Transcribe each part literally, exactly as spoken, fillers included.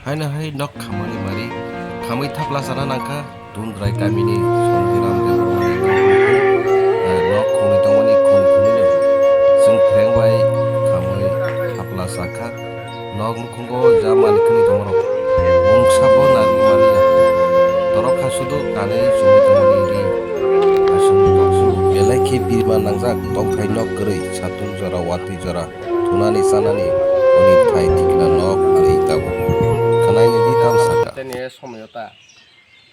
Haino hai nok khamani mari khamwi thapla chana nangkha Dundrai kamini Sontiram Debbarmani nok khungni tongmani khung khungni chwng phreng bai khamwi thapla chakha. Nok nukhungo ja manwi khwnwi tongmarok mungsa bo narwkmani ya. Torok kha sudu kanwi chumui tongmani ri. Aswk belai khe birma nangjak tongthai nok kwrwi satung jora watwi jora. Thunani chanani hwnwi thai tikna nok kwrwi tabuk. Khwnaini di tamo sakha. Teni somoyo ta.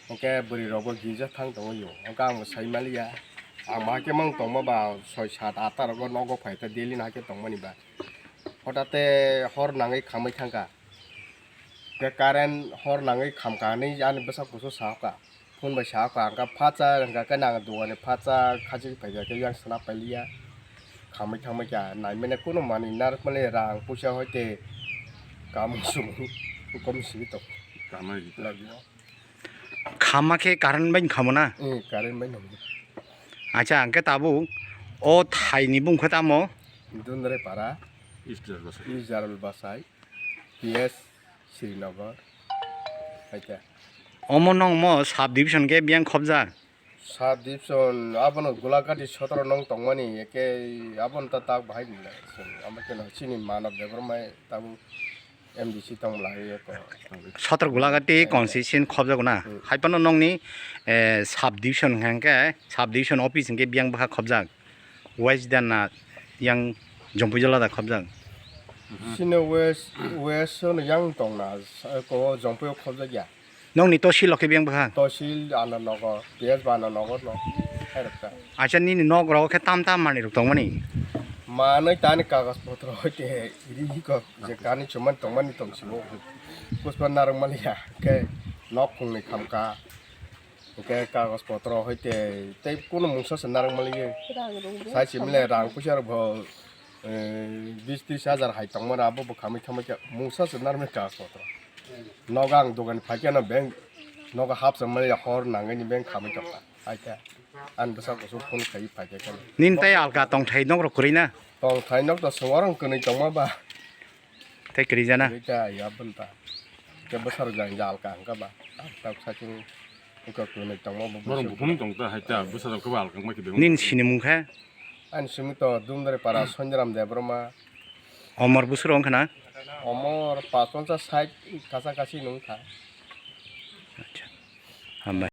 Hwnkhe bwrwi rokbo girja thang tongo yo. Hwnkhe ang bo sai maliya. Ang bo hakhe mang tongma ba soi sat atta rogo nogo phai khe daily no hakhe tongmani ba. Hotate hor nangwi khamwi thangkha. Hwnkhe current hor nangwi khamkha hinwi ani bwsa kusu sakha. Phone bai sakha, ang kha phatsa, hwnkha khe nang dugani phatsa khachik phaikha khe yang swnam pailiya. Khamwi thangbai kha, naimani kunu manwi narwkmani rang puisa hoite kamung sumung kom simi tok. Kamai di. Lagio. Khamma khe current bai khamo na? Eh, current bai nang. Acha, ang khe tabuk o thaini bung khe tamo? Dundrai para. East Jarul Basai. East Jarul Basai. P S Srinagar. Hai khe. Omo nongmo sub division khe biyang khobjak? Sub division abono Gulagati sotro nong tongmani, eke abono ta tak bahai ni le. Amo khe no chini Manav Debbarma tabuk M D C tong lai eko. Sotro Gulagati constituency khobjago na? Hmm. Hai phano nongni, eh, sub division hwnkha khe sub division office hwnkhe biyang bwkha khobjak? West da na yang Jompuijala da khobjak? Sino west, west no yang tong na, ko Jompuio khobjak ya. Nongni tosil o khe biyang bwkha? Tosil ano nogo, P S ba ano nogo no, hai rok ta. Acha nini nok rok khe tam tam manwi rok tongmani? Manwi tani kagoj potro hoite ri hiko je kani chuman tongmani tong simo. Puspa narwk maliya khe nok khungni khamkha. Hwnkhe kagoj potro hoite tei kunu mungsa se narwk maliya. Rang rung bo. Sai simle rang puisa rok bo, eh, bis tris hajar hai tongmani abo bo khamwi thamwi khe mungsa se narwkmani kagoj potro. Nogo ang dogan phaikhe no bank nogo hapsa maliya hor nangwi ni bank khamwi tongkha. Hai khe ani bwsa kusu phone khai phaikhe khe. Nini tei alka tongthai nok rok kwrwi na? Tongthai nok to swngo rang kwnwi tongma ba. Tei kwrwi jana? Kwrwi ta ya bwlta. Khe bwsarok jang ja alka hwnkha ba. Ang tak saking wngkha kwnwi tongma bo. Borok buphang tong ta hai ta bwsarok khe ba alka wngma khe. Nini sinimung khe? Ani simi to Dumdari para Sonjaram Debbarma. Omor bwswk wngkha na? Omor pash ponchas sait kasa kasi nung kha. Acha. Hambai.